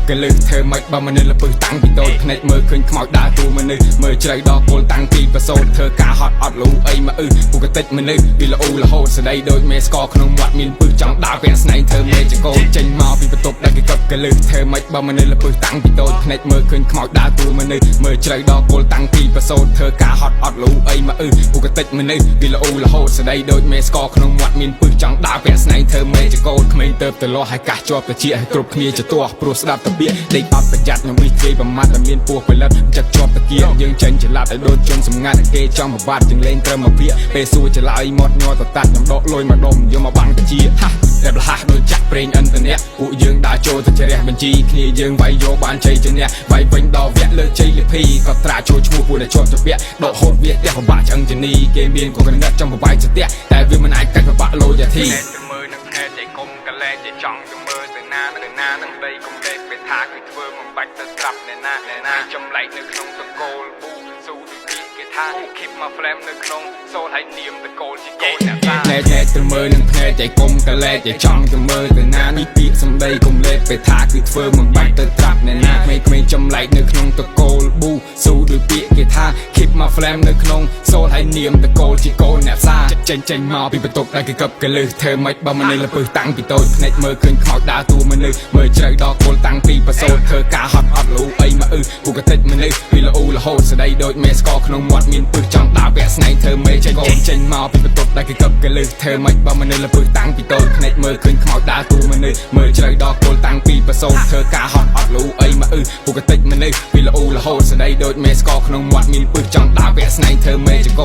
កលឹះធ្វើម៉េចបើមនុស្សលពឹសតាំងពីតូចភ្នែកមើលឃើញខ្មោចដើរតួមនុស្សមើលជ្រៅដល់គល់តាំងពីប្រសូតធ្វើការហត់អត់លូអីមកអឺពុកតិចមនុស្សវាល្អរហូតស្ដីដូចមេស្កក្នុងមាត់មានពឹសចង់ដើរពាក់ស្នែងធ្វើមេចកោចេញមកពីបន្ទប់ដែលគេកឹបកលឹះធ្វើម៉េចបើមនុស្សលពឹសតាំងពីតូចភ្នែកមើលឃើញខ្មោចដើរតួមនុស្សមើលជ្រៅដល់គល់តាំងពីប្រសូតធ្វើការហត់អត់លូអីមកអឺពុកតិចមនុស្សវាល្អរហូតស្ដីដូចមេស្កក្នុងមាត់មានពឹសចង់ដើរពាក់ស្នែងធ្វើមេចកោក្មេងទៅទៅលាស់ឲ្យកាសជាប់តិចឲ្យគ្រប់គ្នាចទាស់ព្រោះស្ដាប់តាពាកដេកអត់ប្រយ័ត្នខ្ញុំវិជ័យប្រមាត់តែមានពោះផលិតចិត្តជាប់តាគៀយើងចេញចល័តឲ្យដូចជនសម្ងាត់គេចង់ប្របាត់ជាងលេងត្រឹមមកភាកពេលសួរចឡើយមាត់ញ័រតតាត់ខ្ញុំដកលុយមកដុំយកមកបាំងតិចហាតែប្រហាស់ដូចចាក់ប្រេងឥន្ធនៈពួកយើងដើរចូលទៅជ្រះបញ្ជីគ្នាយើងវាយយកបានជ័យជំនះវាយវិញដល់វគ្គលើកជ័យលិភីក៏ត្រាចូលឈ្មោះពួកដែលជាប់ជាពាក់ដកហូតវាផ្ទះពិបាកឆ្អឹងជនីគេមានក៏កណិតចង់បបាយស្ទះតែវាមិនអាចកាច់ពិបាកលោយ៉ាធីទៅមើលនឹងភ្នែកឯកុំកលែកចង់ទៅមើលទៅណាទៅណានឹងដីកុំលេបពេលថាគឺធ្វើមិនបាច់ទៅត្រាប់អ្នកណាអ្នកណាចម្លែកនៅក្នុងតកូលប៊ូស៊ូដូចពាក្យគេថា keep my flame នៅក្នុងសូលឲ្យនាមតកូលជាកូនអ្នកតាណែណែទៅមើលនឹងភ្នែកឯកុំកលែកចង់ទៅមើលទៅណានេះពាក្យសំដីកុំលេបពេលថាគឺធ្វើមិនបាច់ទៅត្រាប់អ្នកណាក្មេងៗចម្លែកនៅក្នុងតកូលប៊ូស៊ូដូចពាក្យគេថា keep my flame នៅក្នុងសូលឲ្យនាមតកូលជាកូនអ្នកផ្សារចេញចេញមកពីបន្ទប់ដែលគេកឹបកលឹះធ្វើម៉េចបើមនុស្សលពឹសតាំងពីតូចភ្នែកមើលឃើញខ្មោចដើរតួមនុស្សមើលជ្រៅដល់គល់តាំងពីប្រសូតធ្វើការហត់អត់លូអីមកអឺពុកតិចមនុស្សវាល្អរហូតស្ដីដូចមេស្កក្នុងមាត់មានពឹសចង់ដើរពាក់ស្នែងធ្វើមេចេញកូនចេញមកពីបន្ទប់ដែលគេកឹបកលឹះធ្វើម៉េចបើមនុស្សលពឹសតាំងពីតូចភ្នែកមើលឃើញខ្មោចដើរតួមនុស្សមើលជ្រៅដល់គល់តាំងពីប្រសូតធ្វើការហត់អត់លូអីមកអឺពុកតិចមនុស្សវាល្អរហូតស្ដីដូចមេស្កក្នុងមាត់មានពឹសចង់ដើរពាក់ស្នែងធ្វើមេចក